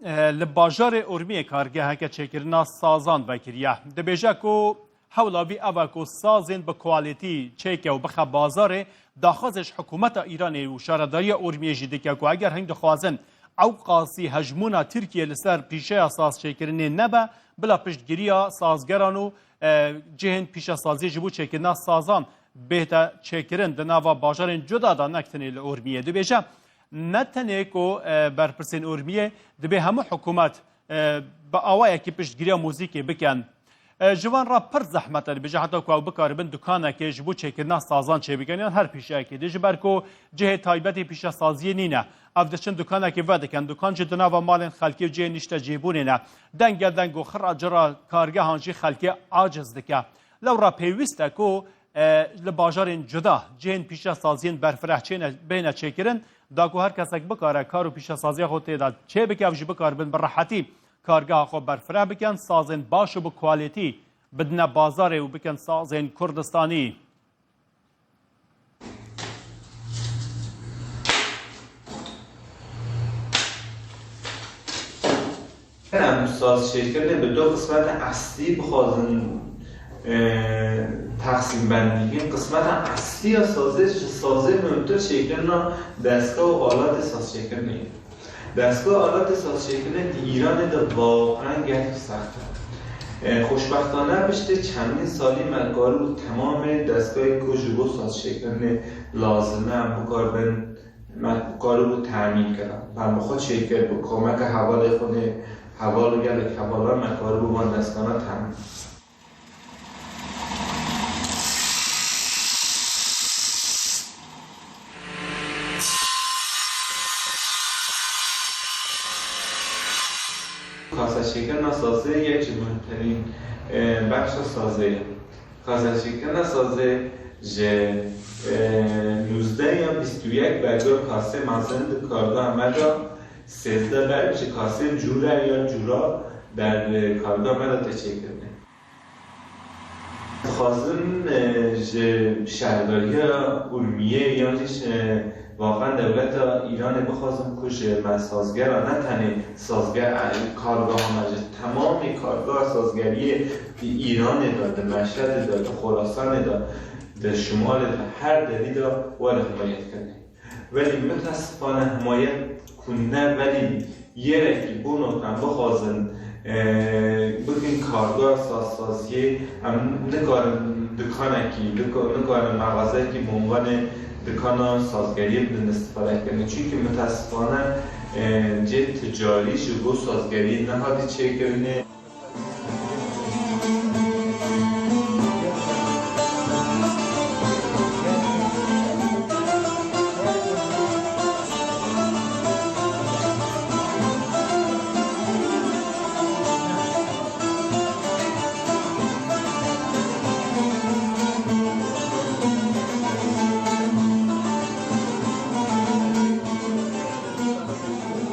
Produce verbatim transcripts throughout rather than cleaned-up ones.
e, li bajarê Urmiyê kargeheke çêkirina sazan vekiriye. Dibêje ku hewla vî ev e ku sazên bi kwalîtî çêke û bixe bazarê, daxwazê ji hikûmeta Îranê û şaredariya Urmiyê jî dike ku eger hing dixwazin ewqasî hejmûna Tirkiyê li ser pîşeya sazçêkirinê nebe, bila piştgiriya sazgeran û, e, cihên pîşesaziyê ji bo çêkirina sazan bête çêkirin di nava bajarên cuda de, nek tenê li Urmiyê. Dibêje, ne tenê ku, e, berpirsên Urmiyê, dibê hemû hikûmet, e, bi awayekî piştgiriya muzîkê bikin. E, ji van re pir zehmet e, dibêje, heta ku ew bikaribin dukanekê ji bo çêkirina sazan çêbikin yan her pîşeyekê dî, ji ber ku cihê taybetê pîşesaziyê nîne. Ev diçin dukanekê vedikin. Dukan jî di nava malên xelkê û cihê niştecihbûnê ne. Denge deng û xira cira kargehan jî xelkê aciz dike. Lewra pêwîst e ku, e, li bajarên cuda cihên pîşesaziyên berfireh çêne, bêne çêkirin, da ku her kesek bikare kar û pîşesaziya xwe tê de çêbike, ew jî bikaribin bi rehetî kargeha xwe berfireh bikin, sazên baş û bi kwalîtî bidine bazarê û bikin sazên Kurdistanî. Em sazçêkirinê bi du qismeta eslî bixwazin, e, teqsîmbendî bikin. Qismeta eslî ya sazê ji sazê muhimtir çêkirina destgah û aletê sazçêkirinê ye. Destgah aletê sazçêkirinê di Îranê de waqan gelek sext e. E, xoşbextane piştî çendîn salî me karibû temamê destgahê ku ji bo sazçêkirinê lazim e em bikaribin, me karibû temîn kirin. Em bi xwe çêkir, bi komeke hevalê xwe nê, heval û gelek hevalan me karibû van destgahana temîn. Kaseçêkirina sazê yek ji muhimtirîn, e, bexşa sazê ye. Kaseçêkirina sazê ji, e, nûzdeh ya bîst û yek berga kasê mezin di kargeha me de, sêzdeh berg ji kasên cûre ya cûra der kargeha me de tê çêkirinê. Dixwazim, e, ji şaredariya Urmiyê yan jî ji, e, waqan dewleta Îranê bixwazim ku ji me sazgera, ne tenê sazger, e, kargeha me, ji temamê kargeha sazgeriyê di Îranê de, di Meşedê de, di Xorasanê de, di Şimalê de, her derî de were himayet kirinê. Welî mitesifane himayet ku ne, welî yerekî bono ku em bixwazin, e, bikin kargeha sazsaziyê, em nikarin dikanekî, nika-, nikarin mexazekî bi unvanê dikana sazgeriyê bidin istifade kirinê. Çimkî mitesifane, e, cê ticarî ji bo sazgeriyê nehatî çêkirinê.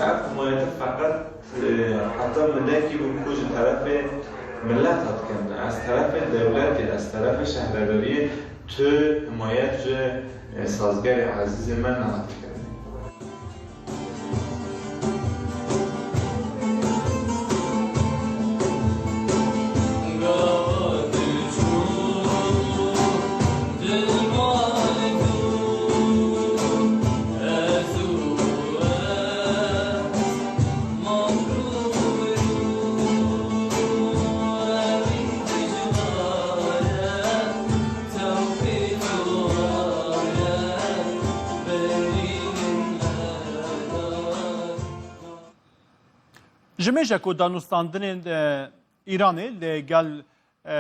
Ev himayete feqet, e, heta milekî bû ku ji terefê milet hat kirin. Ez terefê dewletê, ez terefê şehredariyê tu himayet ji, e, sazgerê ezîzê me nehat kirin. Ji mêje ku danûstandinên, e, Îranê li gel, e,